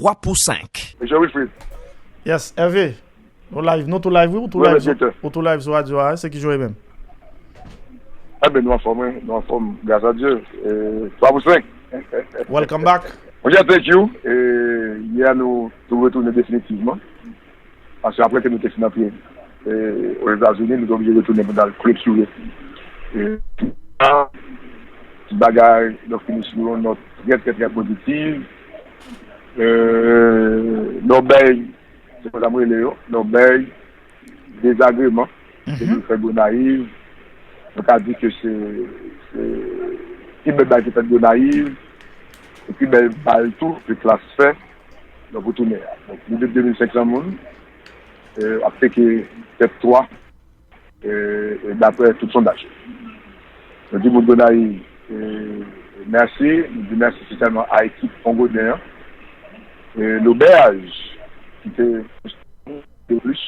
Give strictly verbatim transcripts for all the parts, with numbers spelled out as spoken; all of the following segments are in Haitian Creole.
twa pou senk. Mesye Wilfrid. Yes, Hervé. Nou live, nou tou live, wi, ou tou live sou, ou tou live sou radyo a, se ki jan w ye menm? Enben, nou anfòm, wi, nou anfòm, gras a Dye. E, twa pou senk. Welcome back. Monchè, thank you. E, yè nou tou retounen definitivman. Paske apre ke nou te fin antre, e, Ozetazini, nou te oblije retounen pou n al klotire. E, ti bagay, donk, fini sou yon nòt trè, trè, trè pozitiv. E, Nòbèy, se konsa m rele yo, Nòbèy, dezagreman, ke nou fè Gonayiv, nou ka di ke se, se pi bèl bagay ki fèt Gonayiv, e pi bèl bal tou ke Klass fè, donk pou tounen an. Donk, plis de de mil senk san moun, e, ap teke tèt twa, e, e daprè tout sondaj. Nou di moun Gonayiv, e, mèsi, nou di mèsi espesyalman a ekip Ongoden an, e, Lobèj, ki te de plis.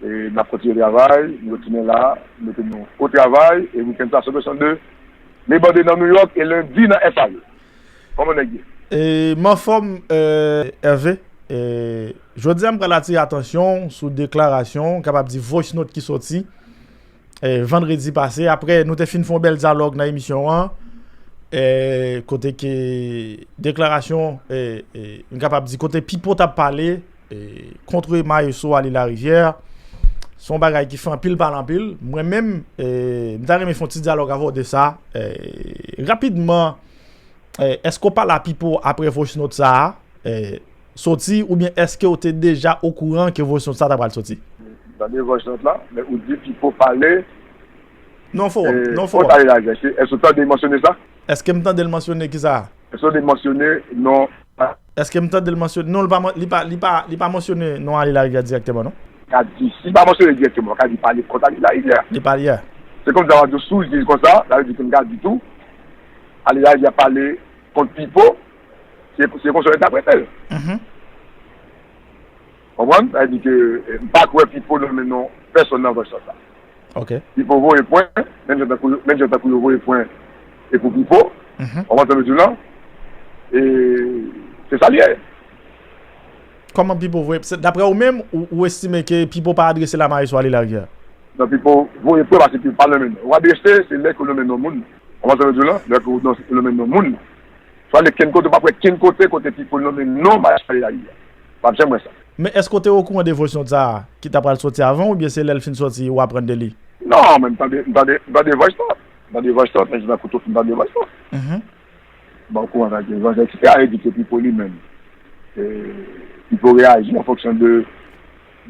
E n ap kontinye travay, nou retounen la, nou mete nou o travay, e wikenn sa, Sòt swasannde, Lebande nan Nouyòk, e lendi nan S A E. Kòman nèg ye? E, m anfòm, e, Hervé. E, jodi a, m pral atire atansyon sou deklarasyon, m kapab di voice note ki soti, e, vandredi pase. Apre, nou te fin fè yon bèl dyalòg nan emisyon an, e, kote ke deklarasyon, e, e, m kapab di kote Pipo t ap pale, e, kont Mayeso Ale Larivyè. Se yon bagay ki fè anpil pale anpil. Mwen menm, e, m ta renmen fè yon ti dyalòg avè w de sa. E, rapidman, e, èske w pale a Pipo apre voice note sa a, e, soti, oubyen èske w te deja okouran ke voice note sa a ta pral soti? M tande voice note la, men ou di Pipo pale. Non, Forum, e, non, Forum. Kont Ale Larivyè, èske w tande mansyone sa? Èske m tande l mansyone ki sa? Èske w te mansyone non? Èske m tande l mansyone? Non, li pa, man- li pa, li pa, li pa mansyone non Ale Larivyè dirèkteman, non? Ka di, si l pa mansyone dirèkteman, ka di pale kont Ale Larivyè. Li pale, yeah. Se kòmsi w a di sou li konsa, sa vle di ke m ka di tou, Ale Larivyè pale kont Pipo, se, se konsa w entèprete l. Mhm. Konprann? Sa vle di ke, eh, m pa kwè Pipo nonmen non pèsonn nan vòch sa. Ok. Pipo voye pwen, menm jan tankou, menm jan tankou yo voye pwen e pou Pipo. Mhm. Ou konprann sa m di w lan? E se sa l ye. Kòman Pipo voye? Se, daprè ou menm, ou, ou estime ke Pipo pa adrese la Mayeso Ale Larivyè? Non, Pipo voye pwen paske Pipo pa nonmen non. Ou adrese, se lè ke w nonmen non moun. Ou konprann sa m di w lan? Lè ke w non- nonmen non moun. Swa ale kenn kote, ou p ap wè kenn kote, kote Pipo nonmen non Mayeso Ale Larivyè. W ap janm wè sa. Men èske w te okouran de voice note sa a ki ta pral soti avan, oubyen se lè l fin soti ou aprann de li? Non, men m tande, m tande, m tande voice note. M tande voice note, men jan tankou tout moun tande voice note. Mhm. Bon, okouran sa ke voice note, etsetera, e di ke Pipo li menm, e, Pipo reyaji an fonksyon de,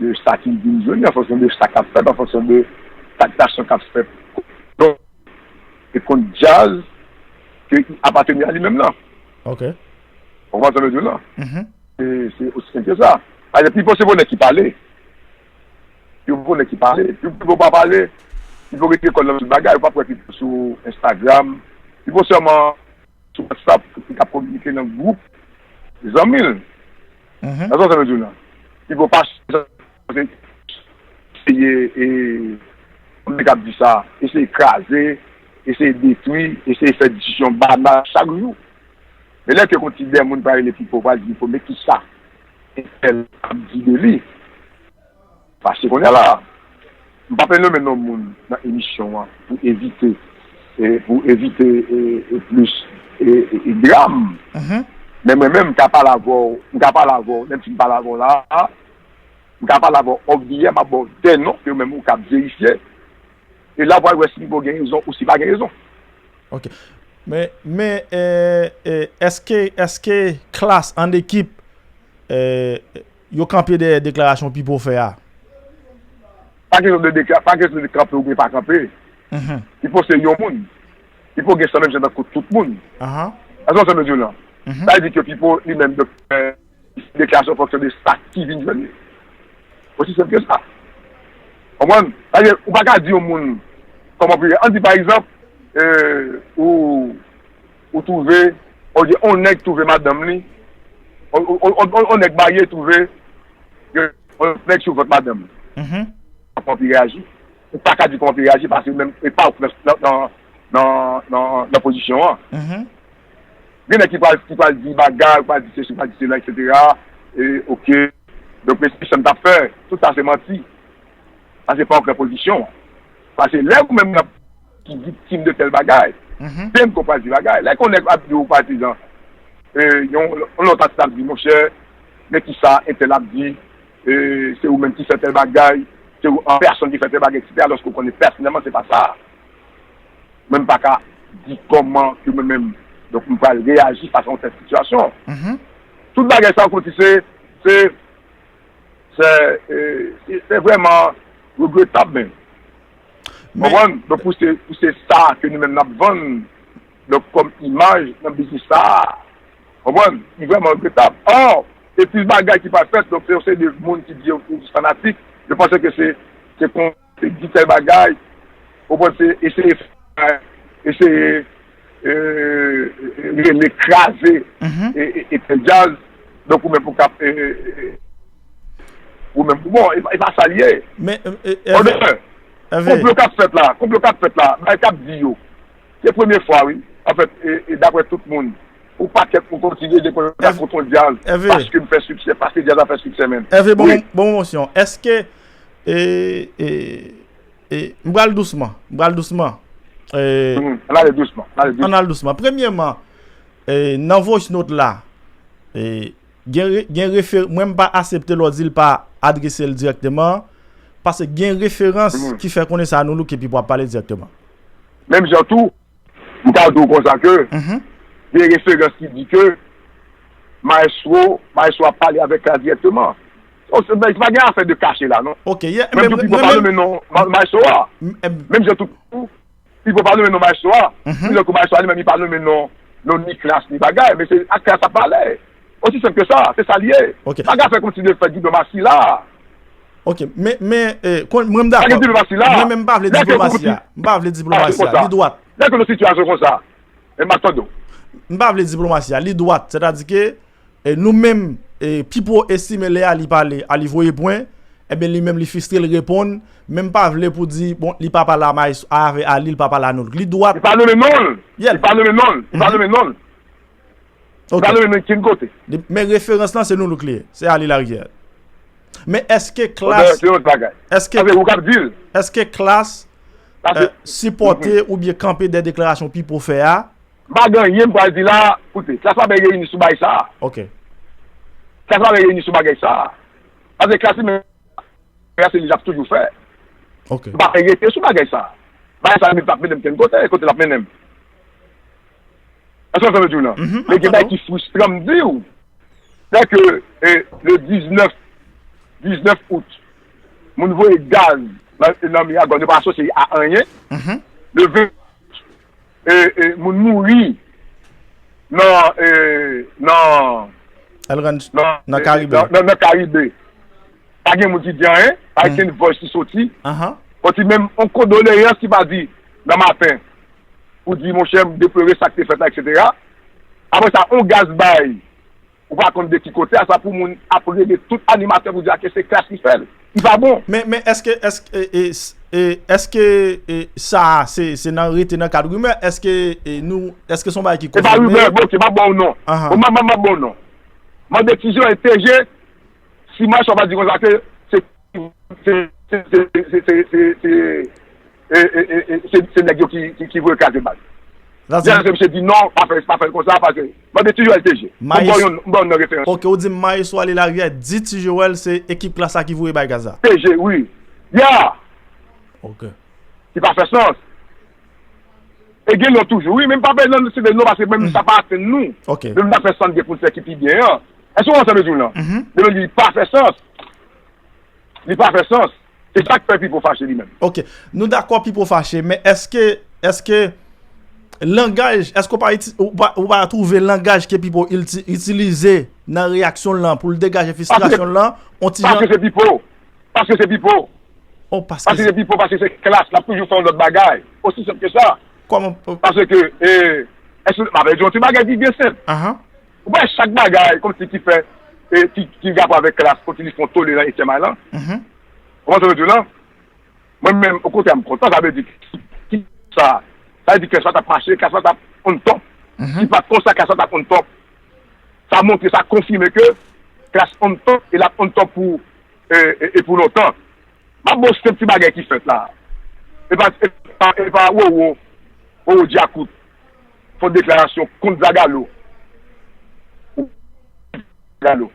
de sa ki vin jwenn li, an fonksyon de sa k ap fèt, an fonksyon de traktasyon k ap fèt. Donk, e kont djaz ke li apateni a li menm nan. Ok. Ou konprann sa m vle di w lan? Mhm. E se osi senp ke sa. Paske Pipo se pou nèg ki pale. Pipo pou nèg ki pale. Pipo pa pale. Pipo rete kò l nan tout bagay. Ou p ap wè Pipo sou Instagram. Pipo sèlman sou WhatsApp, li k ap kominike nan gwoup zanmi l. Mhm. Sa sa m vle di w lan. Pipo pa eseye, e, kòman m te kab di sa, eseye kraze, eseye detwi, eseye fè diskisyon banal chak jou. Men lè ke yon ti dè moun pral rele Pipo, pral di Pipo, men kisa entèl ap di de li? Paske kounye a la, m p ap nonmen non moun nan emisyon an pou evite, e, pou evite, e, e, plis, e, e, e, dram. Mhm. Men mwen menm, m ka pale avè w, m ka pale avè w, menm si m pale avè w la, m ka pale avè w off the air, m ap ba w de non, ke ou menm ou ka verifye. E la, w pral wè si Pipo gen rezon ou si pa gen rezon. Ok. Men, men, e, e, èske, èske Klass an ekip, e, yo kanpe dèyè deklarasyon Pipo fè a? Pa kesyon de dekla-, pa kesyon de kanpe oubyen pa kanpe. Mhm. Pipo se yon moun. Pipo gen san menm jan tankou tout moun. Ahan. Èske w konprann sa m vle di w lan? Mhm. Sa vle di ke Pipo li menm, doktè, deklarasyon an fonksyon de sa ki vin jwenn li. Osi senp ke sa. Konprann? Sa vle di, ou pa ka di yon moun kòman pou li ye. Ann di, pa egzanp, e, ou, ou twouve, ou di, yon nèg twouve madanm li, yon, yon, yon, yon, yon nèg marye twouve, yon, yon nèg sou vant madanm li. Mhm. Kòman pou li reyaji? Ou pa ka di kòman pou li reyaji, paske menm, e pa ou nan, nan, nan, nan, nan pozisyon an. Mhm. Gen nèg ki pral, ki pral di bagay, pral di sesi, pral di sela, etsetera. E, oke. Donk, mesye, sa m t ap fè, tout sa se manti. Sa se pa okenn pozisyon. Paske lè ou menm ki viktim de tèl bagay, se m ke w pral di bagay. Lè yon nèg ap di w, pa egzanp, e, yon, yon lòt atis ap di, monchè, men kisa entèl ap di, e, se ou menm ki fè tèl bagay, se ou an pèsòn ki fè tèl bagay, etsetera, alòske w konnen pèsonèlman se pa sa. Mwen m pa ka di kòman ke mwen menm, donk, m pral reyaji fas a yon tèl sitiyasyon. Tout bagay sa yo, kòmsi se, se, se, e, se, se vrèman regretab menm. Konprann? Donk, pou se, pou se sa ke nou menm n ap vann, donk, kòm imaj nan biznis sa a, konprann? Li vrèman regretab. Ò, e plis bagay ki pral fèt, donk, se yon seri de moun ki di yo, yo fanatik, yo panse ke se, se kon, se di tèl bagay, ou konprann, se eseye, eseye, e, rele kraze, e, e, e tèl djaz, donk ou menm pou k ap, e, e, e, ou menm pou bon, e, e pa sa l ye. Men, e, e, Hervé, Hervé. Konplo k ap fèt la, konplo k ap fèt la, bagay k ap di yo. Se premye fwa, wi. Anfèt, e, e daprè tout moun, ou pa kèt pou kontinye de konn ap kont yon djaz, paske m fè siksè, paske djaz la fè siksè, menm. Hervé, bon, bon, bon, bon, èske, e, e, e, m pral dousman, m pral dousman. E, ann ale dousman, ann ale dousman. Ann al dousman. Premyèman, e, nan voice note la, e, gen, re- gen refer- mwen m pa aksepte lè w di l pa adrese l dirèkteman, paske gen referans ki fè konnen se a Noulook ke Pipo ap pale dirèkteman. Menm jan tou, m ka di w konsa ke gen referans ki di ke Maestro, Maestro ap pale avèk Klass dirèkteman. Se pa gen afè de kache la, non. Ok, yeah, menm tou Pipo pa nonmen non Maestro a. Menm jan tou Pipo pa nonmen non Maestro a. Menm jan tou Maestro a li menm li pa nonmen non, non ni Klass ni bagay, men se ak Klass ap pale. Osi senp ke sa, se sa l ye. Ok. Pa gen afè kòmsi de fè diplomasi la. Ok, men, men, e, kon, mwen m dakò. Pa gen diplomasi la. Mwen menm m pa vle diplomasi a. M pa vle diplomasi a. Li dwat. Lè ke nou sitiyasyon konsa, e m ap tande w. M pa vle diplomasi a. Li dwat. Sètadi ke, e, nou menm, e, Pipo estime lè Ali pale, Ali voye pwen, ebyen li menm li fistre, l reponn, men m pa vle pou di, bon, li pa pale a Maes-, avè Ali, li pa pale a Noulook. Li dwat. Li pa nonmen non l. Li pa nonmen non l. Li pa nonmen non l. Ok. Li pa nonmen non l okenn kote. Men referans lan se Noulook li ye. Se Ali Larivière. Men èske Klass, èske, èske Klass, e, sipòte oubyen kanpe dèyè deklarasyon Pipo fè a? M pa gen anyen m pral di la. Koute, Klass pa bay reyini sou bagay sa a. Ok. Klass pa bay reyini sou bagay sa a. Paske Klass li menm, se li l ap toujou fè. Ok. M pa fè rete sou bagay sa a. Bagay sa a menm p ap mennen m kenn kote, kote l ap mennen m. Èske w konprann sa m di w lan? Men gen bagay ki fristran m di w. Sètadi ke, e, le diznèf, diznèf out, moun voye gaz nan, nan Miragwàn, yo pa asosye a anyen. Le ven, e, e, moun mouri nan, e, nan, nan, nan Karibe. Nan, nan, nan Karibe. Pa gen moun ki di anyen, pa gen voice ki soti. Kòmsi menm yon kondoleyans ki pa di nan maten pou di, monchè, m deplore sa k te fèt la, etsetera. Apre sa, yon gaz bay, ou pa konn de ki kote a, sa pou moun ap rele tout animatè pou di a ke se Klass ki fè l. Li pa bon. Men, men èske, èske, e, e, s- e, èske, e, sa a, se, se nan rete nan kad rimè? Èske, e, nou, èske se yon bagay ki konfime? Se pa rimè, bon, ok, m ap ba w non. Bon, m ap, m ap, m ap ba w non. Mande Ti Joel T G, si Maestro pa di konsa ke se, se, se nèg yo ki, ki, ki voye kraze bal. Sa se misye di non, pa fè, pa fè l konsa, paske mande Ti Joel T G. M ba w yon, m ba w yon referans. Ok, ou di Maestro Ali Larivière di Ti Joel se ekip Klass la ki voye bay gaz la. T G, wi. Ya! Ok. Li pa fè sans. E gen lòt toujou, wi, men m pa bezwen site non, paske menm sa pa atenn nou. Ok. Men m ta fè sans gen pou l fè ki pi byen an. Èske w konprann sa m vle di w lan? Demen li pa fè sans. Li pa fè sans. Se sa k fè Pipo fache li menm. Ok. Nou dakò Pipo fache, men èske, èske langaj, èske w pa iti- ou pa, ou pa twouve langaj ke Pipo ilti- itilize nan reyaksyon l lan pou l degaje fristrasyon l lan, on ti jan. Paske se Pipo. Paske se Pipo. Oh, paske se Pipo, paske se Klass, l ap toujou fè yon lòt bagay. Osi senp ke sa. Kòman? Paske, e, èske, m ap di yon ti bagay ki byen senp. Ou wè chak bagay, kòmsi ki fè, e, ki, ki gen rapò avèk Klass, kòmsi li fè yon tole nan Etyèn Island. Ou konprann sa m vle di w lan? Mwen menm, okontrè, m kontan, sa vle di ki, ki sa, sa vle di Klass pa t ap mache, Klass pa t ap on top. Si pa t konsa, klas la t ap on top. Sa montre, sa konfime ke klas on top e l ap on top pou, e, e, e pou lontan. M ap ba w senp ti bagay ki fèt la. E pa, e pa, e pa Roro, Roro Djakout fè deklarasyon kont Zagalo. Ou, Zagalo.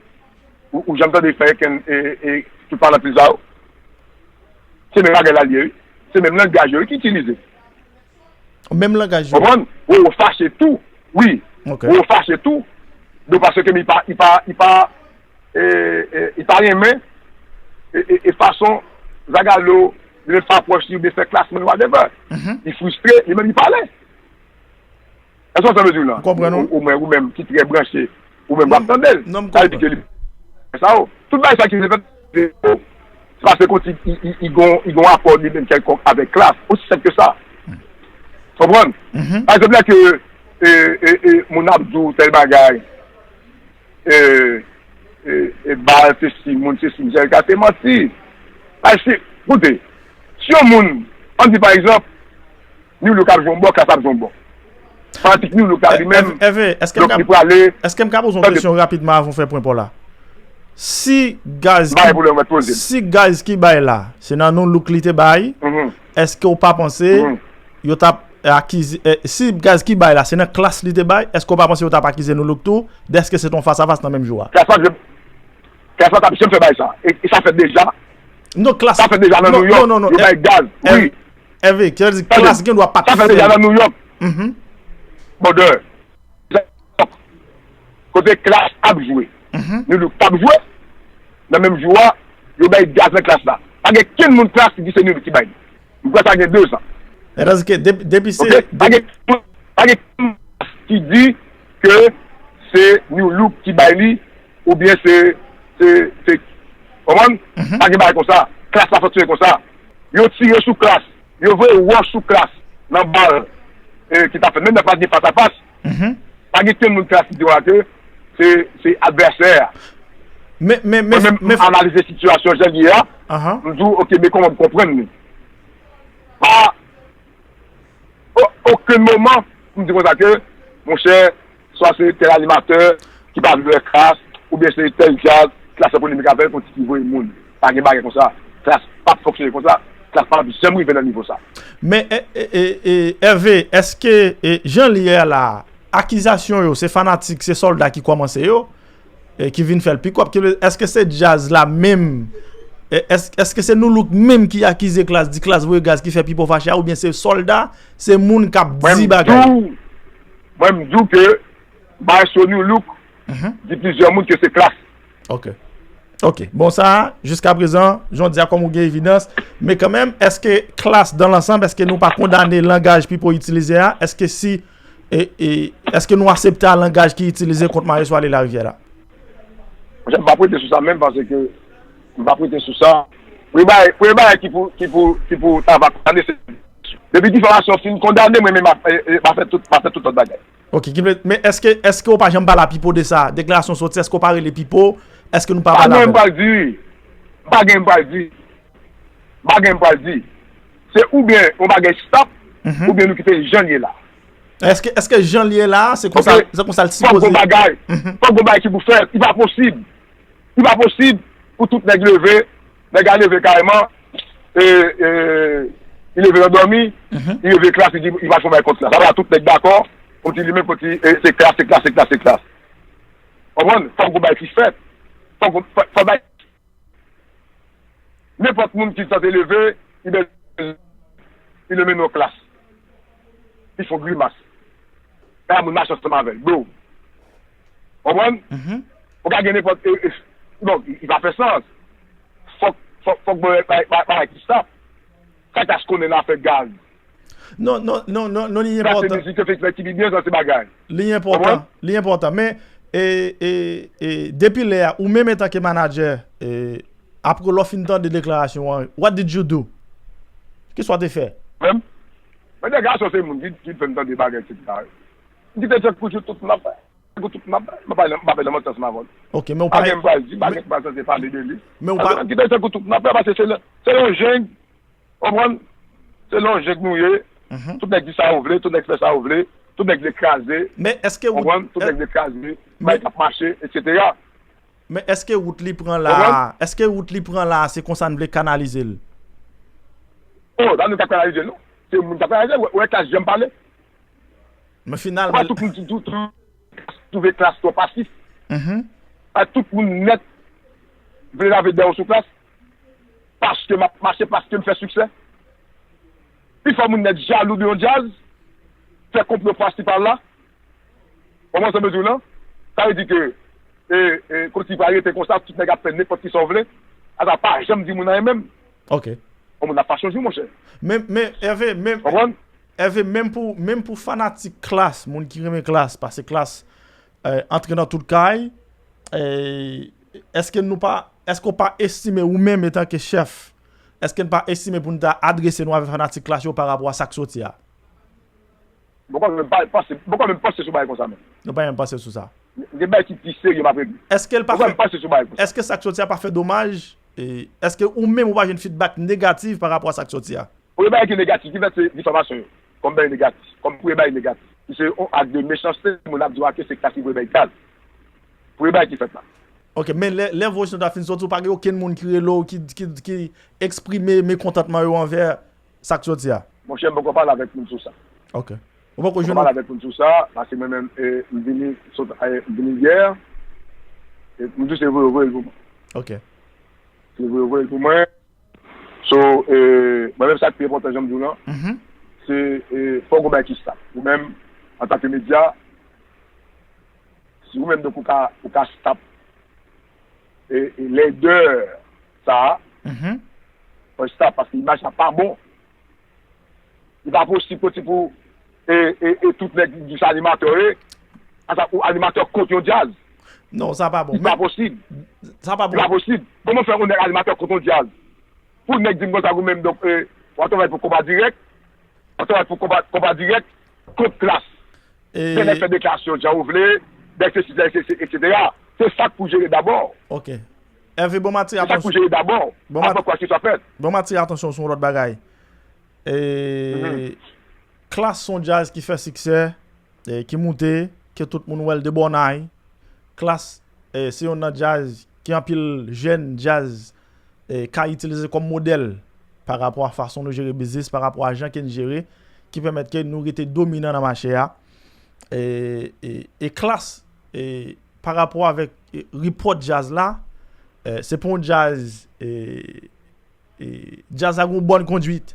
Ou, ou janm tande fè kenn, e, e, tout palanti sa yo? Se menm bagay la l ye, wi. Se menm langaj yo, wi, ki itilize. Menm langaj yo. Konprann? Roro fache tou. Wi. Ok. Roro fache tou. Donk, paske li pa, li pa, li pa, e, e, li pa renmen, e, e, e fason Zagalo, li menm fè apwòch li, oubyen fè klas mwen, whatever. Li fristre, li menm li pale. Èske w sa m vle di w la? M konprann ou. Ou, ou menm, ou menm ki trè branche, ou menm w ap tande l. Non, m konprann. Sa vle di ke li, sa yo. Tout bagay sa ki fèt, se paske konti, i, i, i gon, i gon rapò li menm kèlkonk avèk klas. Osi senp ke sa. Konprann? Pa egzanp, lè ke, e, e, e, moun ap di w tèl bagay, e, e, e, bal se si, moun se si, Michel ka se manti. Ay, si, koute, si yon moun, ann di pa egzanp, New Look ap jwe yon bò, Klass ap jwe yon bò. Fanatik New Look la li menm, Ève, èske m donk ka, li prale, èske m ka poze yon kesyon rapidman avan w fè pwen pa w la? Si gaz ki, si gaz ki bay la, se nan New Look li te bay, èske w pa panse yo t ap akize, eh, si gaz ki bay la, se nan Klass li te bay, èske w pa panse yo t ap akize New Look tou, dèske se t on fas a fas nan menm jou a? Klass la, Klass la t ap janm fè bagay sa. E, e sa fèt deja. Non, Klass. Sa fèt deja nan New York. Non, non, non. Yo bay gaz. Wi. Ève, ki vle di Klass gen dwa pa t fè l. Sa fèt deja nan New York. Brother. Kote Klass ap jwe. New Look t ap jwe. Nan menm jou a, yo bay gaz nan Klass la. Pa gen kenn moun Klass ki di se New Look ki bay li. M kwè sa gen de zan. Sètadi ke depi, depi se, ok? Pa gen, pa gen ki di ke se New Look ki bay li, oubyen se, se, se, konprann? Pa gen bagay konsa. Klass pa fonksyone konsa. Yo tire sou Klass. Yo voye wòch sou Klass nan bal, eh, ki t ap fèt. Menm lè pa t gen fas a fas. Pa gen kenn moun Klass ki di w la ke se, se advèsè a. Men, men, men, mwen menm, men, m analize sitiyasyon jan l ye a, m di w, ok, men kòman m konprann li. Pa o-, okenn moman, m di konsa ke, monchè, swa se tèl animatè ki pa vle wè Klass, oubyen se tèl djaz, Klass an polemik avè l, konn ki voye moun. Pa gen bagay konsa. Klass p ap fonksyone konsa. Klass p ap janm rive nan nivo sa. Men, e, e, e, e, Ève, èske, e, jan l ye a la, akizasyon yo, se fanatik, se sòlda ki kòmanse yo, e, ki vin fè l pi kòb? Ki vle, èske se djaz la menm? E, èske, èske se New Look menm ki akize Klass, di Klass voye gaz ki fè Pipo fache a, oubyen se sòlda, se moun k ap di bagay? Mwen, m di w, mwen, m di w ke bay sou New Look, di plizyè moun ke se Klass. Ok. Ok. Bon, sa, jiskaprezan, jan w di a, kòm ou gen evidans, men kanmenm, èske Klass, dans l'ensemble, èske nou pa kondane langaj Pipo itilize a? Èske si, e, e, èske nou aksepte a langaj ki itilize kont Mario Soirée Larivière la? Monchè, m pa prete sou sa menm, paske m pa prete sou sa. Premye bagay, premye bagay ki pou, ki pou, ki pou ta va kondane, se depi difamasyon fin kondane, mwen menm, m ap, e, e, m ap fè tout, m ap fè tout lòt bagay. Ok, ki vle, men èske, èske w pa janm pale a Pipo de sa? Deklarasyon soti, èske w pa rele Pipo? Èske nou pa pale avè l? Pa gen m pral di. Pa gen m pral di. Pa gen m pral di. Se oubyen yon bagay stop, oubyen nou kite l jan l ye la. Èske, èske jan l ye la, se konsa, se konsa l sipoze? Fòk gon bagay, fòk gon bagay ki pou fèt. Li pa posib. Li pa posib pou tout nèg leve, nèg la leve kareman, e, e, li leve nan dòmi, li leve Klass, li di li pa fè yon bagay kont Klass. Apre tout nèg dakò, konn li menm konn li, e, se Klass, se Klass, se Klass, se Klass. Konprann? Fòk gon bagay ki fèt. Fòk, fòk, fòk bagay. Nenpòt moun ki tante leve, li bèl, li leve non Klass. Li fè yon grimas. Kay moun mache ansanm avè l, bro. Konprann? Ou ka gen nenpòt, e, e, bon, li, li pa fè sans. Fòk, fòk, fòk bagay, bagay, bagay ki stop. Sa Klass konnen nan afè gaz. Non, non, non, non, non, li enpòtan. Sa se mizik yo fè ki byen, sa se bagay. Li enpòtan, li enpòtan. Men, e, e, e, depi lè a, ou menm antanke manadjè, e, apre lè w fin tande deklarasyon an, what did you do? Kisa w te fè? Mwen, mwen deklarasyon se moun ki, ki fè m tande bagay, et cetera. M kite Djankou di tout moun ap fè. Djankou tout moun ap fè. Mwen pa, mwen pa fè nan manti ansanm avè w. Ok, men ou pa. Pa gen m pral di, pa gen m pral sanse pale de li. Men ou pa. Mwen kite Djankou tout moun ap fè, paske se, se yon jeng. Konprann? Se lonje k nou ye. Tout nèg di sa yo vle, tout nèg fè sa yo vle. Tout nèg vle kraze, men èske wout, konprann? Tout nèg vle kraze, men bay k ap mache, etsetera. Men èske wout li pran la, èske wout li pran la, se konsa n vle kanalize l? Oh, pa nou k ap kanalize l, non. Se moun k ap kanalize l, wè, wè Klass janm pale. Men finalman, pa tout moun ki tou, tou, twouve Klass twò pasif. Mhm. Pa tout moun nèt vle lave dan yo sou Klass. Paske m ap mache, paske m fè siksè. Pifò moun nèt jalou de yon djaz, fè konplo pasi pa la. Ou konprann sa m vle di w lan? Sa vle di ke, e, e, kòmsi pa rete konsa, tout nèg ap fè nenpòt ki sa w vle. Ata pa janm di moun anyen menm. Ok. Yon moun ap fache yon jou, monchè. Men, men, Hervé, men, konprann? Hervé, menm pou, menm pou fanatik Klass, moun ki renmen Klass, paske Klass, eh, antre nan tout kay, eh, èske nou pa, èske w pa estime ou menm etanke chèf, èske n pa estime pou n ta adrese nou avèk fanatik Klass yo pa rapò a sa k soti a? Bon, kan menm pa panse, bon, kan menm panse sou bagay konsa menm. Nou pa menm panse sou sa. Gen bagay ki pi serye m ap regle. Èske l pa fè, èske sa k soti a pa fè domaj? E èske ou menm ou pa jwenn feedback negatif pa rapò a sa k soti a? Premye bagay ki negatif ki fèt se difamasyon yo. Kòm bagay negatif. Kòm premye bagay negatif. Ki se yon ak de mechanste, moun ap di w a ke se Klass ki voye bay gaz. Premye bagay ki fèt la. Ok, men lè, lè voice note la fin soti, ou pa gen okenn moun ki rele w, ki, ki, ki eksprime mekontantman yo anvè sa k soti a? Monchè, m poko pale avèk moun sou sa. Ok. Ou poko jwenn pale avèk moun sou sa, paske mwen menm, e, m vini, sot, e, m vini yè, e, m di se voye, voye l pou mwen. Ok. Se voye, voye l pou mwen. So, e, mwen menm sa k pi enpòtan, jan m di w lan, mhm, se, e, fòk ou bay ki stop. Ou menm, antanke medya, si ou menm, donk, ou ka, ou ka stop, e, e, lèdè sa a, mhm, fò stop, paske imaj la pa bon. Li pa posib kòmsi pou, e, e, e tout nèg di se animatè yo ye, asa ou animatè kont yon djaz. Non, sa pa bon. Li pa posib. Sa pa bon. Li pa posib. Kòman fè yon nèg animatè kont yon djaz? Pou nèg di m konsa ou menm, donk, e, w ap travay pou Konpa Dirèk, w ap travay pou Konpa, Konpa Dirèk, kont Klass. E gen nèg fè deklarasyon jan ou vle, nèg se si, nèg se, se, etsetera. Se sa k pou jere dabò. Ok. Hervé, bon m atire atansyon. Se sa k pou jere dabò. Bon, avan kwa ki sa fèt. Bon m atire atansyon sou yon lòt bagay. E, mhm, Klass se yon djaz ki fè siksè, e, ki moute, ke tout moun wè l de bòn ay. Klass, e, se youn nan djaz ke anpil jèn djaz, e, ka itilize kòm modèl pa rapò a fason nou jere biznis, pa rapò a jan ke n jere, ki pèmèt ke nou rete dominan nan mache a. E, e, e Klass, e, pa rapò avèk, e, repòt djaz la, e, se pa yon djaz, e, e, djaz la gen yon bòn kondwit.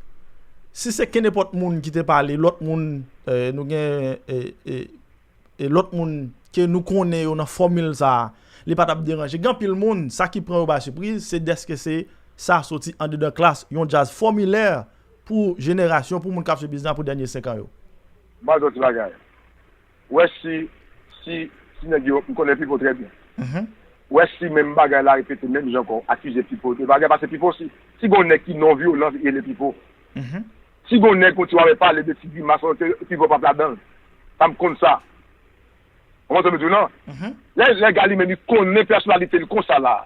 Si se kenenpòt moun ki te pale, lòt moun, e, nou gen, e, e, e lòt moun ke nou konnen yo nan fòmil sa a, li pa t ap deranje. Gen anpil moun, sa ki pran yo ba sipriz, se dèske se sa soti andedan Klass, yon djaz fòmilè pou jenerasyon, pou moun k ap swiv biznis la pou dènye senk an yo. M ba w yon ti bagay. Ou wè si, si, si nèg yo, m konnen Pipo trè byen. Mhm. Ou wè si menm bagay la repete menm jan ankò, akize Pipo, de bagay pase Pipo si, si gon nèg ki non vyolan rele Pipo. Mhm. Si gon nèg kontinye ap pale de ti grimas, Pipo p ap ladan l. Sa m konn sa. Ou konprann sa m di w lan? Mhm. Lè, lè nèg la li menm li konnen pèsonalite l konsa la.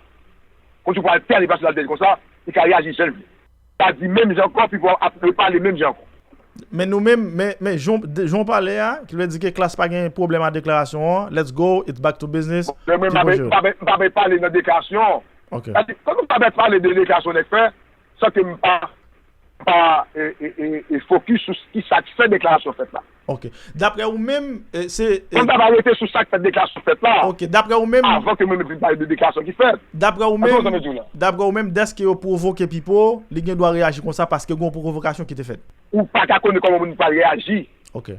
Konn si w pral tèni pèsonalite l konsa, li ka reyaji jan l vle. Sa di menm jan ankò, Pipo ap repale menm jan ankò. Men nou menm, men, men jan, jan w pale a, ki vle di ke Klass pa gen pwoblèm ak deklarasyon an, let's go, it's back to business, Pipo jere. Mwen, m pa, m pa, m pa pale nan deklarasyon. Ok. Sa di, kòman m pa mèt pale de deklarasyon nèg fè, san ke m pa pa, e, e, e, e fokis sou ki sa k fè deklarasyon fèt la. Ok. Daprè ou menm, e, se, e, Fò m ta va rete sou sa k fè deklarasyon fèt la. Ok. Daprè ou menm, avan ke mwen menm vin pale de deklarasyon ki fèt. Daprè ou menm, daprè ou menm, dèske yo pwovoke Pipo, li gen dwa reyaji konsa paske gen yon pwovokasyon ki te fèt. Ou pa ka konnen kòman moun pral reyaji. Ok.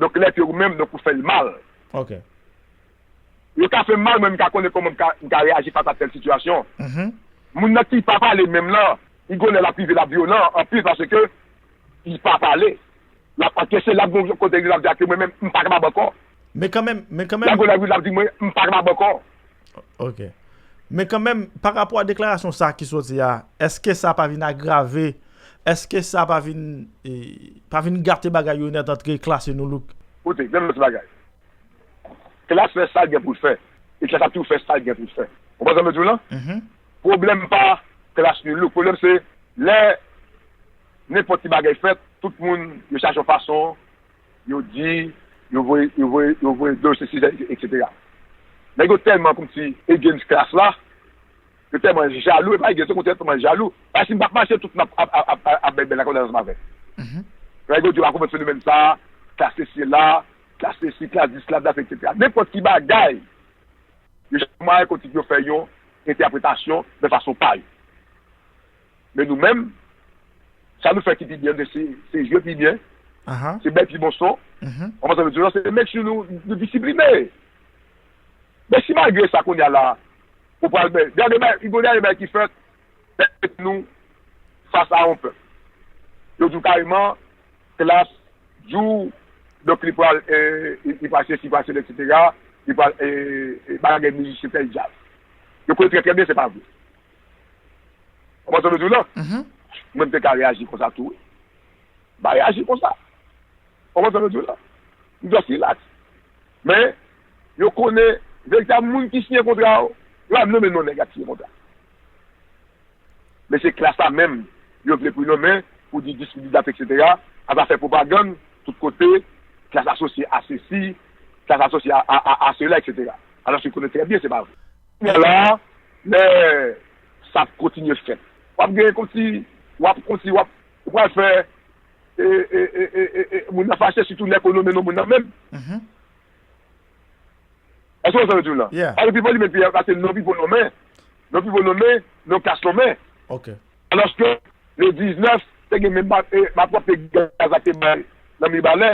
Donk, lè ke ou menm, donk, ou fè l mal. Ok. Yo ka fè m mal, mwen, m ka konnen kòman m ka, m ka reyaji fas a tèl sitiyasyon. Mhm. Moun nan ki pa pale menm lan, li gon lè l ap rive, l ap vyolan anpil paske li pa pale. L ap ankese, l ap gon kote li, l ap di ke mwen menm, m pa kapab ankò. Men kanmenm, men kanmenm. L ap gon lè l ap di mwen, m pa kapab ankò. Ok. Men kanmenm, pa rapò a deklarasyon sa ki soti a, èske sa pa vin agrave, èske sa pa vin, e, pa vin gate bagay yo nèt antre Klass e Nu Look? Koute, gen lòt bagay. Klass fè sa l gen pou l fè. E Klass ap toujou fè sa l gen pou l fè. Ou konprann sa m vle di w lan? Mhm. Pwoblèm pa Klass Nu Look. Pwoblèm se lè nenpòt ti bagay fèt, tout moun yo chache yon fason, yo di, Yo voye, yo voye, yo voye dlo, sesi, etsetera. Nèg yo tèlman kòmsi against klas la, yo tèlman jalou, e pa against, yo tèlman jalou. Paske si m pa mache, tout moun ap, ap, ap, ap, ap bèbè lakòz ansanm avè m. Nèg yo di yo pa konprann fenomèn sa, klas sesi la, klas sesi, klas dis, klas dat, etsetera. Nenpòt ki bagay, yo chèche mwayen kote yo fè yon entèpretasyon nan fason pa yo. Men nou menm, sa nou fè ki pi byen, se, se jwe pi byen, se bay pi bon son. Ou konprann sa m vle di w la, se make sure nou, nou disipline. Men si malgre sa kounye a la, ou pral, men, dènye bagay, yon dènye bagay ki fèt, nou fas a yon pèp. Yo di w kareman, klas, di w, donk li pral, eh, li, li pral sesi, li pral sela, etsetera, li pral, eh, eh, bagay mizisyen fè djaz. Yo konnen trè, trè byen se pa vre. Ou konprann sa m vle di w la? Mwen, m te ka reyaji konsa tou, wi. M pa reyaji konsa. Ou konprann sa m vle di w la? M just relax. Men, yo konnen veritab moun ki siyen kontra yo, yo pa nonmen non nèg k ap siyen kontra. Men se klas la menm, yo vle pou nonmen, pou di dis, pou di dat, etsetera, ap fè pwopagann tout kote, klas asosye a sesi, klas asosye a, a, a, a sela, etsetera. Alòske yo konnen trè byen se pa vre. Kounye a la, lè sa ap kontinye fèt, w ap gen kòmsi, w ap kòmsi, w ap, ou pral fè, e, e, e, e, e, e, moun nan fache, sitou lè konnen non moun nan menm. Èske w konprann sa m vle di w la? Paske Pipo li menm, Pipo, paske non Pipo nonmen, non Pipo nonmen, non klas nonmen. Alòske le diznèf, te gen menm ba-, e, Mapwòp te gen gaz la te bay nan Mibalè.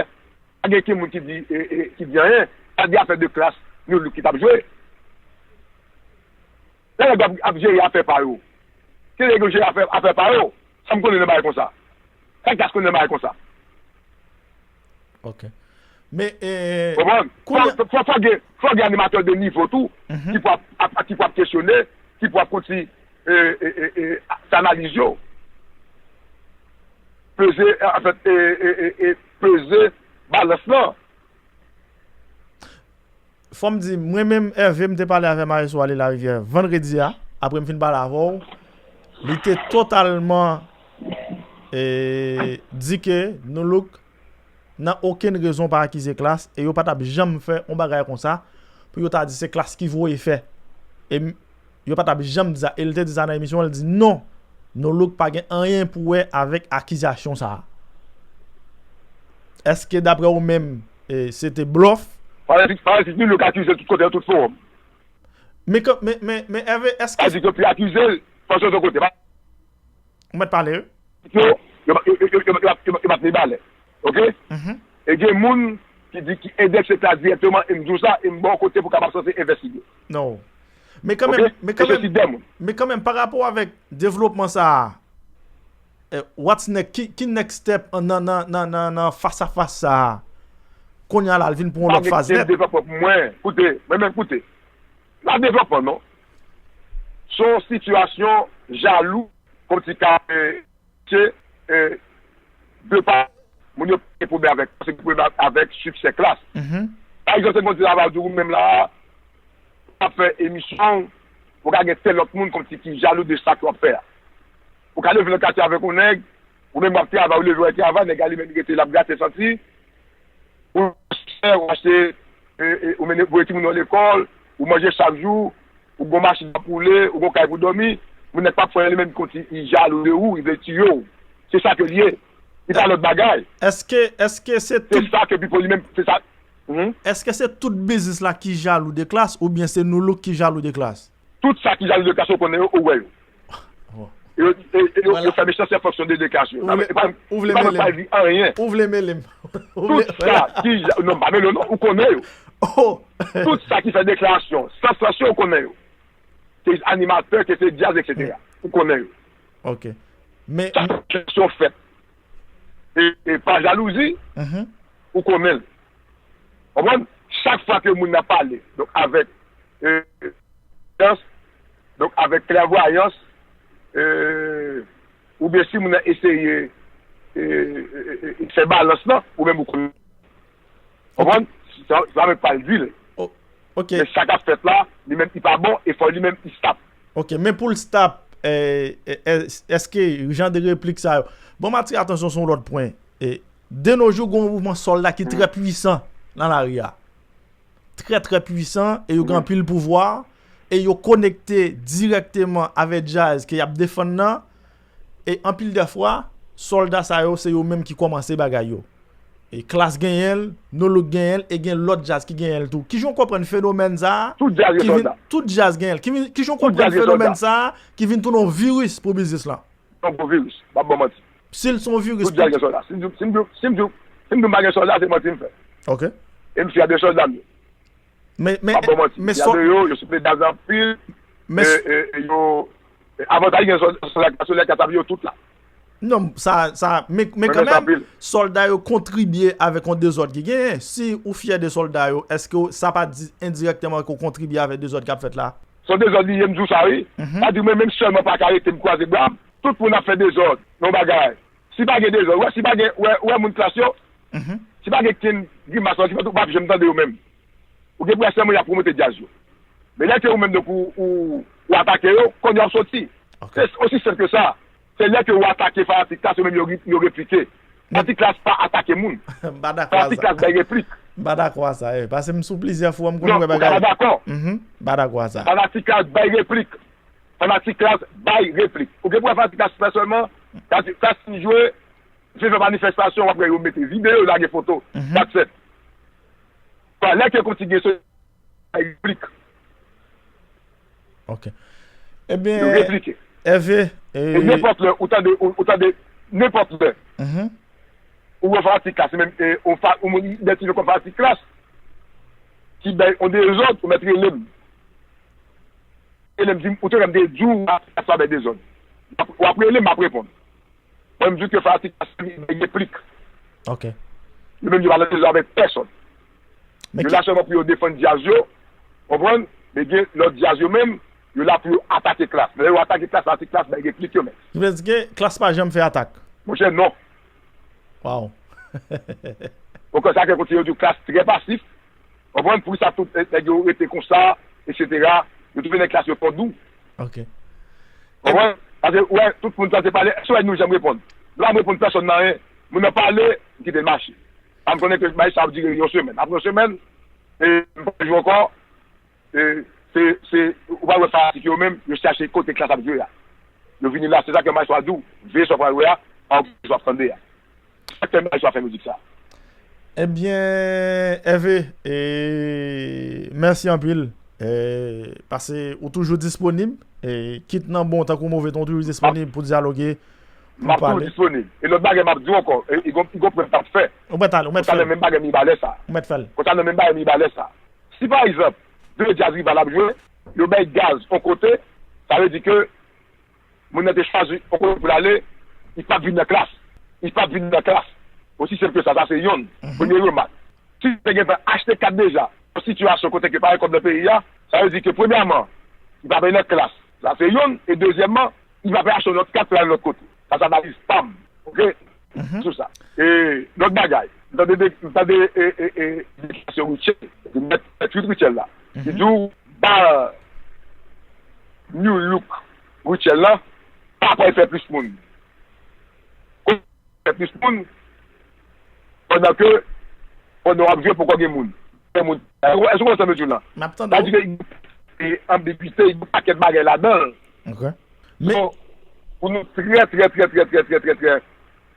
Pa gen ki moun ki di, e, e, ki di anyen. Sa di afè de klas, nou louk ki t ap jwe. Lè nèg ap, ap jere afè pa yo. Se nèg yo jere afè, afè pa yo. Sa m konnen nan bagay konsa. Sa klas konnen nan bagay konsa. Ok. Men, eh, Konprann? Fò, fò, fò gen, fò gen animatè de nivo tou, ki pou ap, ap, ki pou ap kesyone, ki pou ap konti, e, e, e, e, fè analiz yo. Peze, anfèt, e, e, e, e, peze balans lan. Fò m di, mwen menm, Hervé, m te pale avè Maestro Ale Larivière vandredi a, apre m fin pale avè w, li te totalman, e, di ke Nou Look nan okenn rezon pa akize Klass, e yo pa t ap janm fè yon bagay konsa, pou yo ta di se Klass ki voye fè. E m, yo pa t ap janm di sa. E l te di sa nan emisyon an, l di non, No Look pa gen anyen pou wè avèk akizasyon sa a. Èske daprè ou menm, e, se te blòf? Parèt, parèt, No Look akize tout kote, nan tout fowòm. Men, kan- men, men, men Hervé, èske Sa di ke pi akize l, fò sot yon kote. Ou mèt pale, wi. Yo, yo, yo, yo, yo, yo, yo, yo bat Mibalè. Ok? E gen moun ki di ki endèks se ta dirèkteman, e m di w sa, e m ba w kote pou w kapab sanse envestige. Non. Men kanmenm, men kanmenm, men kanmenm, pa rapò avèk devlopman sa a, eh, what's next? Ki, ki next step nan, nan, nan, nan, nan fas a fas sa a? Kounye a la, l vin pou yon lòt faz nèt. Devlopman pou mwen. Koute, mwen menm koute. Pa devlopman, non. Se yon sitiyasyon jalou, kòmsi ka, eh, se, eh, de pa, moun yo pa gen pwoblèm avèk, se gen pwoblèm avèk siksè Klass. Pa egzanp, se konn di la, va di ou menm la, w ap fè emisyon, ou ka gen tèl lòt moun kòmsi ki jalou de sa ke w ap fè a. Ou ka leve nan katye avèk yon nèg, ou menm w ap travay, ou leve w al travay, nèg la li menm li rete l ap grate santi, ou fè, ou achte, e, e, ou mennen, voye timoun yo lekòl, ou manje chak jou, ou gon machin w ap woule, ou gon kay pou dòmi, moun nan k p ap fè anyen li menm konn si li jalou de ou, li vle tiye w. Se sa ke l ye. Li pa lòt bagay. Èske, èske se tout... Se sa ke Pipo li menm, se sa. Èske se tout biznis la ki jalou de Klass oubyen se Nou Look ki jalou de Klass? Tout sa ki jalou de Klass ou konnen yo, ou wè yo. Yo, e, e, yo, yo fè mechanste an fonksyon de deklarasyon yo. Sa vle, e pa, e pa mwen k pral di anyen. Ou vle mele m. Tout sa ki, non, m pa mele w non, ou konnen yo. Tout sa ki fè deklarasyon san sanksyon, ou konnen yo. Ke se animatè, ke se djaz, etsetera. Ou konnen yo. Ok. Men sa sanksyon fèt. E, e pa jalouzi, ou konnen l. Konprann? Chak fwa ke moun nan pale, donk avèk, e, klèvwayans, donk avèk klèvwayans, e, oubyen si moun nan eseye, e, e, e, e, fè balans lan, ou menm ou konnen. Konprann? Sa, sa menm pa l di l. Ok. Men sa k ap fèt la, li menm li pa bon, e fò li menm li stop. Ok, men pou l stop, e, e, e, èske jan de replik sa yo? Bon, m atire atansyon sou yon lòt pwen. E, de nos jours, gen yon mouvman sòlda ki trè pwisan. nan lari a. Trè, trè pwisan, e yo gen anpil pouvwa, e yo konekte dirèkteman avè djaz ke y ap defann nan, e anpil dè fwa, sòlda sa yo, se yo menm ki kòmanse bagay yo. E Klass genyen l, No Look genyen l, e gen lòt djaz ki genyen l tou. Kijan w konprann fenomèn sa a? Tout djaz gen sòlda. Tout djaz genyen l. Kijan w konprann fenomèn sa a ki vin tounen yon viris pou biznis lan? Yon gwo viris. M ap ba w manti. Si l se yon viris. Tout djaz gen sòlda. Si m di, si m di, si m di, si m di m pa gen sòlda, se manti m fè. Ok. E m fyè de sòlda m yo. Men, men, m ap ba w manti. Men fyè de yo, yo souple djaz anpil. Men e, e, e yo, e, avantaj gen sòlda, sòlda, sòlda k ap yo tout la. Non, sa, sa, men, men kanmenm, sòlda yo kontribye avèk yon dezòd ki genyen. Si ou fyè de sòlda yo, èske w, sa pa di endirèkteman ke w kontribye avèk dezòd k ap fèt la? Se yon dezòd li ye, m di w sa, wi. Sa di mwen menm sèlman pa ka rete m kwaze bra m. Tout moun ap fè dezòd nan bagay. Si pa gen dezòd, wè, si pa gen, wè, wè moun Klass yo, si pa gen kenn grimas nan ki fèt, ou p ap janm tande yo menm. Ou gen pou wè sèlman y ap pwomote djaz yo. Men lè ke ou menm, donk, ou, ou, ou atake yo, kòn yo ap soti. Ok. Se osi senp ke sa. Se lè ke ou atake fanatik Klass, yo menm yo, yo replike. Fanatik Klass pa atake moun. M pa dakò a sa. Fanatik Klass bay replik. M pa dakò a sa, eh. Paske m sou plizyè fwa, m konn wè bagay. Non, ou ka pa dakò. Mhm. M pa dakò a sa. Fanatik Klass bay replik. Fanatik Klass bay replik. Ou gen pou wè fanatik Klass pèsonèlman, Klass, Klass fin jwe, fin fè manifestasyon, w ap wè yo mete videyo, yo lage foto. Mhm. That's it. Bon, lè ke kontinye, se replik. Ok. Ebyen, yo replike. Hervé, e nenpòt lè, ou tande, ou, ou tande, nenpòt lè. Mhm. Ou wè fanatik Klass, se menm, e, ou fa-, ou moun idantifye kòm fanatik Klass, ki bay yon dezòd, ou mèt rele m. Rele m, di m, ou te wè m te di w, Klass pa bay dezòd. W ap, w ap rele m, m ap reponn. Mwen, m di w ke fanatik Klass bay replik. Ok. Yo menm, yo pa nan dezòd avèk pèsonn. Yo la sèlman pou yo defann djaz yo, konprann? Men gen lòt djaz yo menm, yo la pou yo atake Klass. Lè yo atake Klass, fanatik Klass bay replik yo menm. Sa vle di ke Klass pa janm fè atak? Monchè, non. Wow. Okontrè, sa ke kote yo di w Klass trè pasif. Konprann? Poukisa tout, eh, nèg yo rete konsa, etsetera. Yo twouve nèg Klass yo twò dou. Ok. Konprann? Paske, wè, tout moun tante pale, èske w wè nou janm reponn? Nou pa reponn pèsonn nan anyen. Moun nan pale, m kite l mache. Sa m konnen ke bagay sa ap dire yon semèn. Apre yon semèn, e, m pa jwe ankò, e, se, se, ou pa wè fanatik yo menm, yo chache kote Klass ap jwe a. Yo vini la, se sa ke Maestro a di w, veye sa w pral wè a, pa okipe sa w ap tande a. Sa k fè Maestro a fè mizik sa. Ebyen, Hervé, e, mèsi anpil. E, paske ou toujou disponib, e, kit nan bon tankou move tan, ou toujou disponib pou dyaloge, pou pale. M ap toujou disponib. E lòt bagay m ap di w ankò, e, e gon, e gon pwen m t ap fè. Ou mèt ale, ou mèt fè l. Ou ta nan menm bagay Mibalè sa. Ou mèt fè l. Ou ta nan menm bagay Mibalè sa. Si pa egzanp, de djaz rival ap jwe, yo bay gaz yon kote, sa vle di ke moun nan te chwazi yon kote pou l ale, li p ap vin nan Klass. Li p ap vin nan Klass. Osi senp ke sa, sa se yonn. Mhm. Premye remak. Si li te gentan achte kat deja, yon sitiyasyon kote ke pa gen kòb nan peyi a, sa vle di ke premyèman, li p ap nan Klass. Sa se yonn. E dezyèmman, li p ap achte yon lòt kat pou l al lòt kote. Sa se analiz pa m. Ok? Mhm. Sou sa. E lòt bagay, m tande de, m tande, e, e, e, deklarasyon Rutshelle, mèt, mèt Rutshelle la. Mhm. Li di w, ba Nu Look Rutshelle la, pa pral fè plis moun. Fè plis moun, pandan ke, pandan w ap jwe, poko gen moun. Gen moun. Èske w konprann sa m di w la? M ap tande w. Sa di ke, e, anbigite, gen yon pakèt bagay ladan l. Ok. Men, pou nou trè, trè, trè,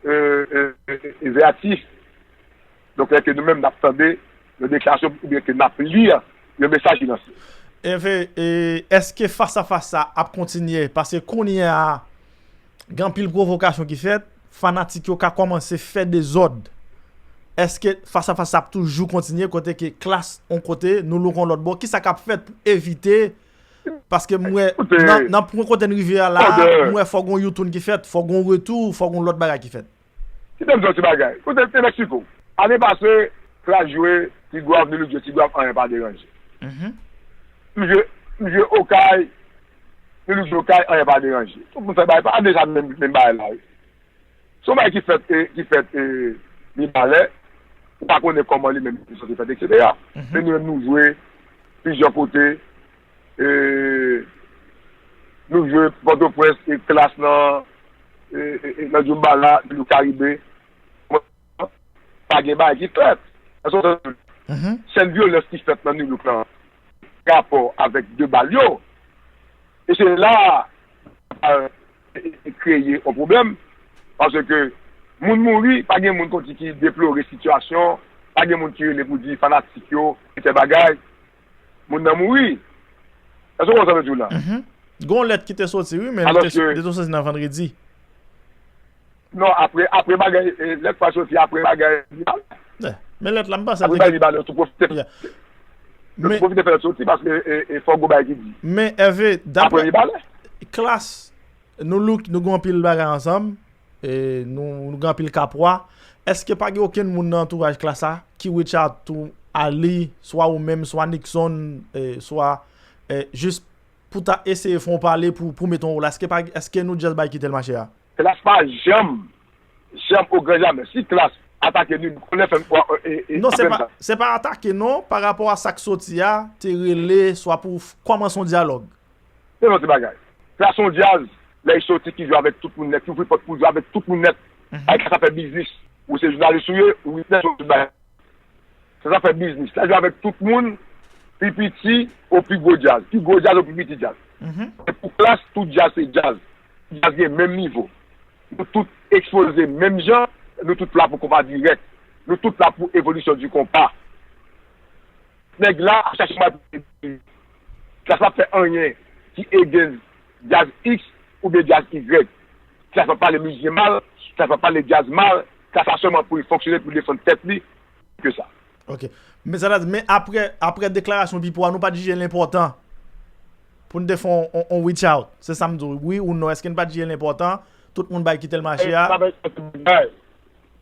e, e, e, e, veyatif. Donk, lè ke nou menm n ap tande yon deklarasyon oubyen ke n ap li yon mesaj ki lanse. Hervé, e, èske fas a fas sa ap kontinye? Paske kounye a, gen anpil pwovokasyon ki fèt, fanatik yo ka kòmanse fè dezòd. Èske fas a fas sa ap toujou kontinye, kote ke Klass yon kote, Nu Look yon lòt bò? Kisa k ap fèt pou evite? Paske m wè, nan, nan pwen kote n rive a la, m wè fòk gon U-turn ki fèt, fòk gon retou, fòk gon lòt bagay ki fèt. Kite m di w ti bagay. Kote te Meksiko? Ane pase, Klass jwe, Ti Gwav, Nu Look jwe, Ti Gwav, anyen pa deranje. Mhm. M jwe, m jwe Okay, Nu Look jwe Okay, anyen pa deranje. Tout moun fè bagay, pa deja menm, menm bagay la, wi. Se yon bagay ki fèt, e, ki fèt, e, Mibalè, ou pa konnen kòman li menm li sanse fèt, etsetera. Mhm. Men nou menm nou jwe plizyè kote, e, nou jwe Pòtoprens, e, Klass nan, e, e, e, nan Djoumbala, nou Karibe. Pa gen bagay ki fèt. Èske w konprann? Mhm. Sèl vyolans ki fèt nan New Look lan rapò avèk de bal yo. E se la a, e, e kreye yon pwoblèm. Paske moun mouri, pa gen moun konti ki deplore sitiyasyon, pa gen moun ki rele pou di fanatik yo, se bagay, moun nan mouri. Èske w konprann sa m ap di w la? Mhm. Gen yon lèt ki te soti, wi, men li te, li te soti nan vandredi. Non, apre, apre bagay, e, lèt pa soti, apre bagay li balè. Men lèt la, m panse apre bagay li balè, yo tou pwofite. Yo tou pwofite fè lèt soti, paske, e, e, fòk gon bagay ki di. Men, Ève, daprè Klas, nou look, nou gen anpil bagay ansanm, e, nou, nou gen anpil kapwa. Èske pa gen okenn moun nan antouraj Klas la ki reach out to a li, swa ou menm, swa Nixon, e, swa, e, jis pou ta eseye fè yon pale pou, pou mete yon wòl? Èske pa, èske nou just bay kite l mache a? Klas pa janm, janm o gran jamè. Si Klas atake nou, konnen fè m, e, e, Non, se pa, se pa atake non, pa rapò a sa k soti a, te rele, swa pou kòmanse yon dyalòg. Se yon ti bagay. Klas yon djaz, lè l soti ki jwe avèk tout moun nèt, ki ouvri pòt pou jwe avèk tout moun nèt. Mhm. Ay, Klas ap fè biznis. Ou se jounalis ou ye, ou witness, ou tout bagay. Se zafè biznis. Sa jwe avèk tout moun, pi piti o pi gwo djaz, pi gwo djaz o pi piti djaz. Mhm. E pou Klas, tout djaz se djaz. Tout djaz gen menm nivo. Nou tout ekspoze menm jan, nou tout la pou konpa dirèk. Nou tout la pou evolisyon di konpa. Nèg la ap chache mal pou Klas pa fè anyen ki against djaz X oubyen djaz Y. Klas pa pale mizisyen mal, Klas pa pale djaz mal, Klas la sèlman pou li fonksyone, pou defann tèt li, ke sa. Ok. Men sa ta di, men apre, apre deklarasyon Pipo a, nou pa t jije l enpòtan pou n te fè on, on, on reach out? Se sa m di w, wi ou non? Èske n pa t jije l enpòtan? Tout moun bay kite l mache a?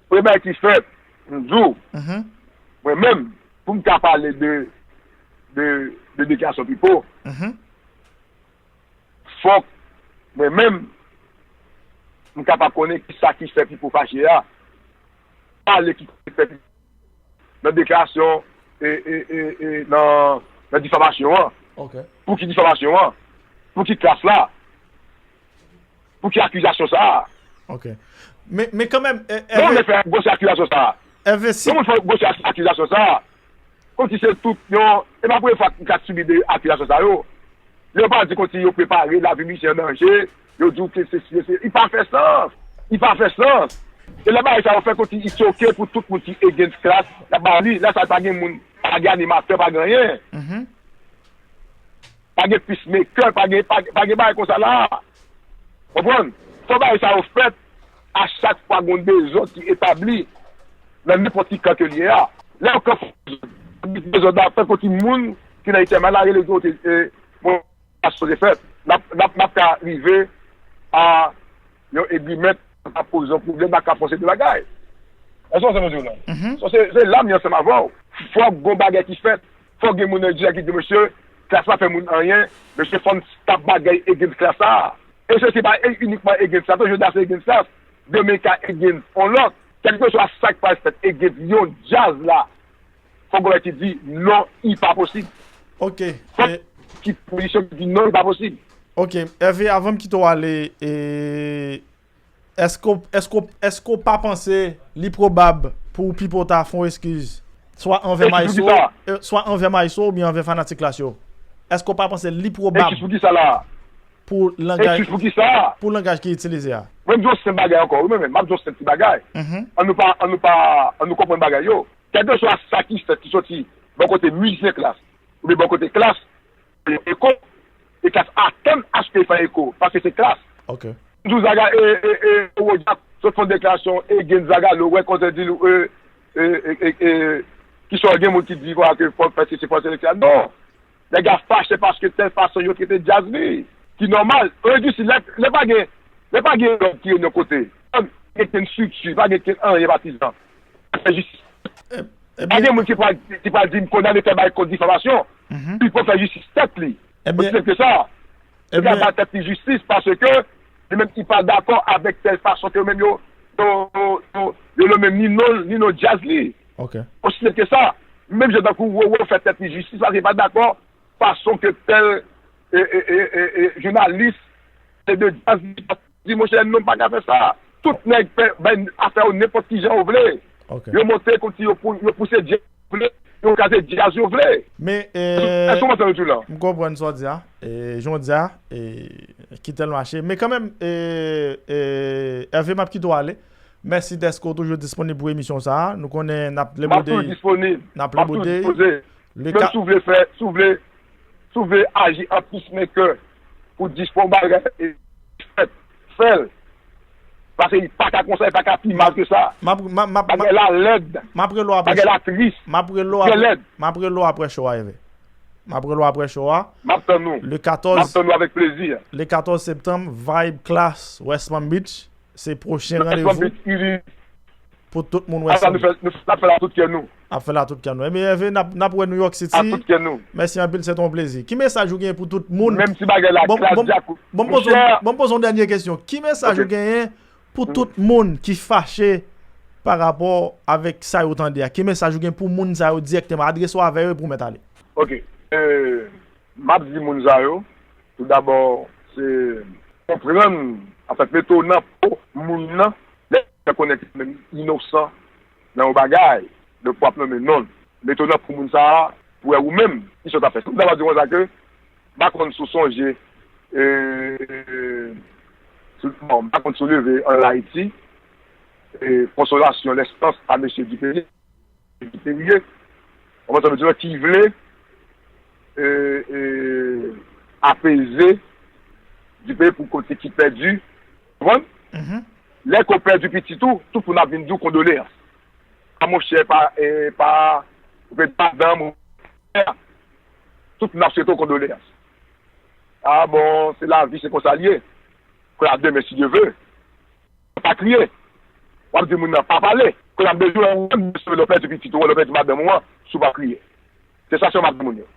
Premye bagay ki fèt, m di w, mwen menm, pou m ka pale de, de, de deklarasyon Pipo, fòk mwen menm, m kapab konnen kisa ki fè Pipo fache a. Pale ki fè Pipo nan deklarasyon, e, e, e, e, nan, nan difamasyon an. Ok. Pou ki difamasyon an? Pou ki Klas la? Pou ki akizasyon sa a? Ok. Men, men kanmenm, e, Non, Ève, men fè gwo akizasyon sa a. Ève, si Non, men fè gwo akizasyon sa a. Kòmsi se tout yon, e pa premye fwa m ka sibi de akizasyon sa yo. Lè yo pa di kòmsi yo prepare lavi misye an danje, yo di w ke se, se, se, li pa fè sans. Li pa fè sans. E lè bagay sa yo fè kòmsi li choke pou tout moun ki against Klas, y ap ba li, lè sa pa gen moun, pa gen animatè, pa gen anyen. Mhm. Pa gen peacemaker, pa gen, pa, pa gen bagay konsa la. Konprann? Fò bagay sa yo fèt a chak fwa gon dezòd ki etabli nan nenpòt ki kan ke l ye a. Lè yon kan fè dezòd, dezòd la fèt kòmsi moun ki nan etènèl la rele kote, e, bon, sa sipoze fèt. N ap, n ap, n ap ka rive a yon egrimen k ap poze yon pwoblèm, k ap fè yon seri de bagay. Èske w konprann sa m di w la? Mhm. So, se, se la m ye ansanm avè w. Fòk gon bagay ki fèt. Fòk gen moun nan djaz ki di, mesye, Klas pa fè moun anyen, mesye, fò n stop bagay against Klas sa. E se, se pa inikman against Klas, jodi a se against Klas, demen ka against on lòt. Kèlkeswa sa k pral fèt against yon djaz la, fòk gon lòt ki di, non, li pa posib. Ok. Fòk e ki pozisyon ki di, non, li pa posib. Ok, Ève, avan m kite w ale, e, èske w, èske w, èske w pa panse li pwobab pou Pipo ta fè yon eskiz, swa anvè Eskiz pou Maestro, kisa? e, swa anvè Maestro oubyen anvè fanatik Klas yo? Èske w pa panse li pwobab Eskiz pou kisa la? pou langaj, Eskiz pou kisa? pou langaj ki itilize a? Mwen, m di yon senp bagay ankò, wi, mwen menm, m ap di yon senp ti bagay. Mhm. An nou pa, an nou pa, an nou konprann bagay yo. Kèlkeswa sa ki fèt, ki soti bò kote mizisyen Klas, oubyen bò kote Klas, eko, e Klas atann aske fè eko, paske se Klas. Ok. M di w Zaga, e, e, e, Rodjak, sot fè deklarasyon, e, gen Zaga, lè w wè kote di l, e, e, e, e, e, ki sò gen moun ki di, vwala, ke fò l fè sesi, fò l fè sesi. Non. Nèg la fache paske tèl fason yo trete djaz li. Ki nòmal. Yo di si lè, lè pa gen, lè pa gen lòd ki yon kote. Gen kenn estrikti, pa gen kenn anyen patizan. Fè jistis. E, e Pa gen moun ki pral, ki pral di m kondane tèl bagay kont difamasyon. Mhm. Li pou fè jistis tèt li. Osi senp ke sa. Li ka ba tèt li jistis paske li menm li pa dakò avèk tèl fason ke yo menm yo, yo, yo, yo, yo nonmen ni non, ni non djaz li. Ok. Osi senp ke sa. Menm jan tankou Roro fè tèt li jistis paske li pa dakò fason ke tèl, e, e, e, e, e, jounalis e de djaz li di, monchè, non, m pa ka fè sa. Tout nèg fè, bay afè yo nenpòt ki jan yo vle. Ok. Yo monte kòmsi yo pou, yo pouse djaz yo vle. Yo ka se djaz yo vle. Men, Èske w konprann sa m di w la? M konprann sa w di a. E, jan w di a, e, kite l mache. Men kanmenm, e, e, Hervé, m ap kite w ale. Mèsi dèske w toujou disponib pou emisyon sa a. Nou konnen n ap lebode. M ap toujou disponib. N ap lebode. M ap toujou dispoze. Menm si w vle fè, si w vle, si w vle aji an peacemaker pou dispon bagay, e, fè l. Paske li pa ka konsa, li pa ka pi mal ke sa. Bagay la lèd. Bagay la tris. Trè lèd. M ap rele w apre show a, Hervé. M ap rele w apre show a. M ap tann ou. Le katòz. M ap tann ou avèk plezi. Le katòz septanm, Vibe Class, West Palm Beach. Se pwochen randevou pou tout moun wè sa. N ap fè l a tout kè nou. Ap fè l a tout kè nou. Ebyen, Hervé, n ap, n ap wè New York City. A tout kè nou. Mèsi anpil, se te yon plezi. Ki mesaj ou gen pou tout moun? Menm si bagay la kadyak, monchè. Bon, m poze yon dènye kesyon. Ki mesaj ou genyen pou tout moun ki fache pa rapò avèk sa yo tande a? Ki mesaj ou gen pou moun sa yo dirèkteman? Adrese w avè yo epi w mèt ale. Ok. E, m ap di moun sa yo, toudabò, se konprann, anfèt, mete w nan po moun nan, lè w konnen ke li menm inosan nan yon bagay, donk w ap nonmen non l. Mete w nan po moun sa a, pou wè ou menm, kisa w t ap fè. Toudabò, di konsa ke, m pa konn si w sonje, e, si w, bon, m pa konn si w leve an Ayiti, e, konsolasyon, lestans a mesye Dipeye, Dipeye, w konprann sa m di w la, ki vle, e, e, apeze Dipeye pou kote ki pèdi, w konprann? Lè ke w pèdi pitit ou, tout moun ap vin di w kondoleyans. A monchè, pa, e, pa, ou pèdi madanm ou, tout moun ap swete w kondoleyans. A bon, se lavi, se konsa l ye. Kounye a demen, si Dye vle, pa kriye. W ap di moun nan pa pale. Kounye a bezwen ou menm, bezwen lè w pèdi pitit ou, lè w pèdi madanm ou an, si w pa kriye. Se sa sèlman m ap di moun yo.